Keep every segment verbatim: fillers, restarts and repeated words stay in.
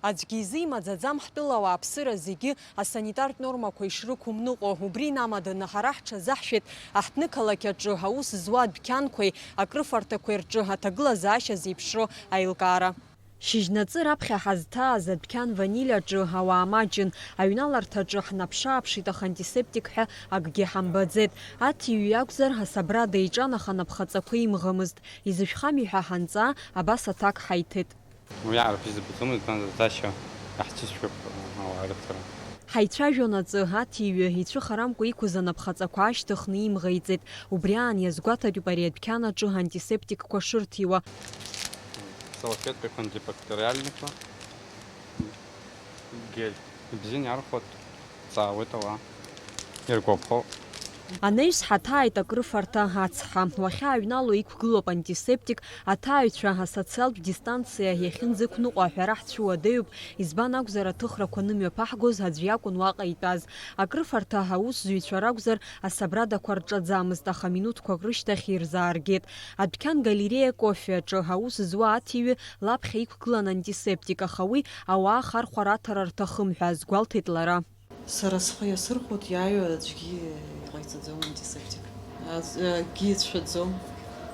Аӡәгьы изы имаӡаӡам ҳтәыла ауааԥсыра зегьы асанитартә нормақәа ишрықәымныҟәо. Убри инамаданы ҳара ҳҽазаҳшәеит аҳҭнықалақь аҿы аус зуа адәқьанқәеи акрыфарҭақәеи рҿы аҭагылазаашьа зеиԥшроу аилкаара. Шьыжьнаҵы раԥхьа ҳазҭааз адәқьан Ваниль аҿы ауаа маҷын. Аҩналарҭаҿы ҳнаԥшы-ааԥшит, аха антисептик ҳәа акгьы ҳамбаӡеит. Аҭиҩы иакәзар, асабрада иҿан, аха напхаҵақәа имӷамызт. Изышәхами ҳәа ҳанҵаа, абас аҭак ҳаиҭеит. Уи аарԥыс дыббаӡомызт, итәан зҭашьа, иаҳцәыцәгьоуп ауаа рыцара. Ҳаицәажәон аҵы, аҭиҩы ицәыхарамкәа иқәыз анапхаҵақәа аашьҭыхны имӷеиҵеит. Убри аан иазгәаҭатәуп ари адәқьан аҿы антисептикқәа шырҭиуа. Салфеткақәа антибактериальнақәа, гель. Ибзианы иархәоит. Ҵаауеит ауаа. Иргәаԥхо. Анаҩс ҳаҭааит акрыфарҭа ацҳа. Уахьааҩнало иқәгылоуп антисептик, аҭааҩцәа асоциалтә дистанциа иахьынӡықәныҟәо аҳәара ҳцәыуадаҩуп, избан акәзар, аҭыхрақәа анымҩаԥаҳгоз аӡә иакәын уаҟа итәаз. Акрыфарҭа аусзуҩцәа ракәзар, асабрадақәа рҿаӡамызт, аха минуҭқәак рышьҭахь ирзааргеит. Адәқьан Галереиа кофе аҿы аус зуа аҭиҩы лаԥхьа иқәгылан антисептик, аха уи ауаа ахархәара аҭара рҭахым ҳәа азгәалҭеит лара. Сара схы иасырхәоит, иааиуа аӡәгьы иҟаиҵаӡом антисептик. Аӡ-, акгьы ицәшәаӡом,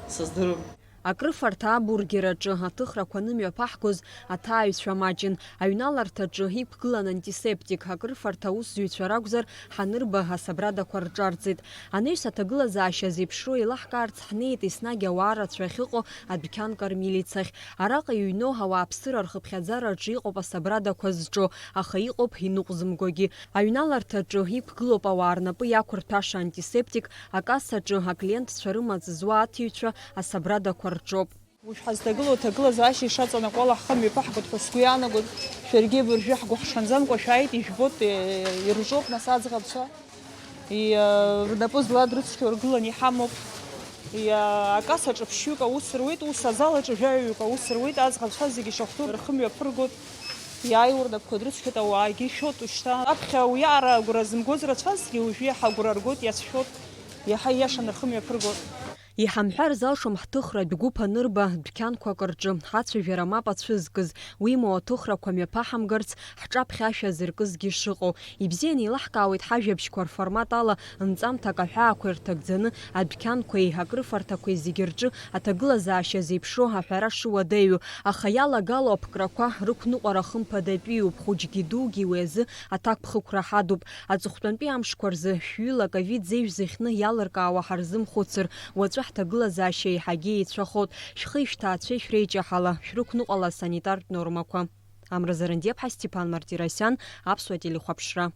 сыздырам. Акрыфарҭа абургер аҿы аҭыхрақәа анымҩаԥаҳгоз аҭааҩцәа маҷын. Аҩналарҭаҿы иқәгылан антисептик. Акрыфарҭа аусзуҩцәа ракәзар, ҳанырба асабрадақәа рҿарҵеит. Анаҩс аҭагылазаашьа зеиԥшроу еилаҳкаарц ҳнеит, еснагь ауаа рацәа ахьыҟоу адәқьан Кармелицахь. Араҟа иҩноу ауааԥсыра рхыԥхьаӡараҿы иҟоуп асабрадақәа зҿо, аха иҟоуп иныҟәзымгогьы. Аҩналарҭаҿы иқәгылоуп ауаа рнапы иақәырҭәаша антисептик, акассаҿы аклиентцәа рымаҵ зуа аҭиҩцәа асабрадақәа рҿоуп. Уажә ҳазҭагылоу аҭагылазаашьа ишаҵанакуа ала ҳхы мҩаԥаҳгоит ҳәа сгәы иаанагоит. Шәаргьы абыржәы ҳгәыҳҽанӡамкәа шәааит, ижәбоит, е, ирҿоуп нас аӡӷабцәа. Иа, рнапы зладрыцқьоу ргыланы иҳамоуп. Иа, акассаҿы ԥшьҩык аус руеит, ус азал аҿы жәаҩаҩык аус руеит, аӡӷабцәа зегьы ишахәҭоу рхы мҩаԥыргоит. Иааиуа рнапқәа дрыцқьоит, ауаагьы ишәоит, ушьҭа. Аԥхьа уи аара агәра зымгоз рацәазҭгьы уажәы иаҳа агәра ргоит, иацәшәоит, иаҳа ииашаны рхы мҩаԥыргоит. Иҳамҳәар залшом ҳҭыхратә гәыԥ анырба дәқьанқәак рҿы ҳацәажәара мап ацәызкыз, уимоу аҭыхрақәа мҩаԥаҳамгарц ҳҿаԥхьа ашәа зыркызгьы шыҟоу. Ибзианы еилаҳкаауеит ҳажәабжьқәа рформат ала нҵамҭак аҳәаақәа ирҭагӡаны адәқьанқәеи акрыфарҭақәеи зегьы рҿы аҭагылазаашьа зеиԥшроу аҳәара шыуадаҩу, аха иалагало аԥкрақәа рықәныҟәара хымԥада итәиуп, хәыҷгьы дугьы уи азы аҭакԥхықәра ҳадуп. Аҵыхәтәантәи амшқәа рзы шәҩыла аковид зеижә зыхьны иалыркаауа ҳарзымхәыцыр, уаҵәы ҳҭагылазаашьа еиҳагьы еицәахоит. Шәхи шәҭаацәеи шәреиҷаҳала, шәрықәныҟәала асанитартә нормақәа. Амра Зарандиаԥҳа, Степан Мартиросиан, Аԥсуа телехәаԥшра.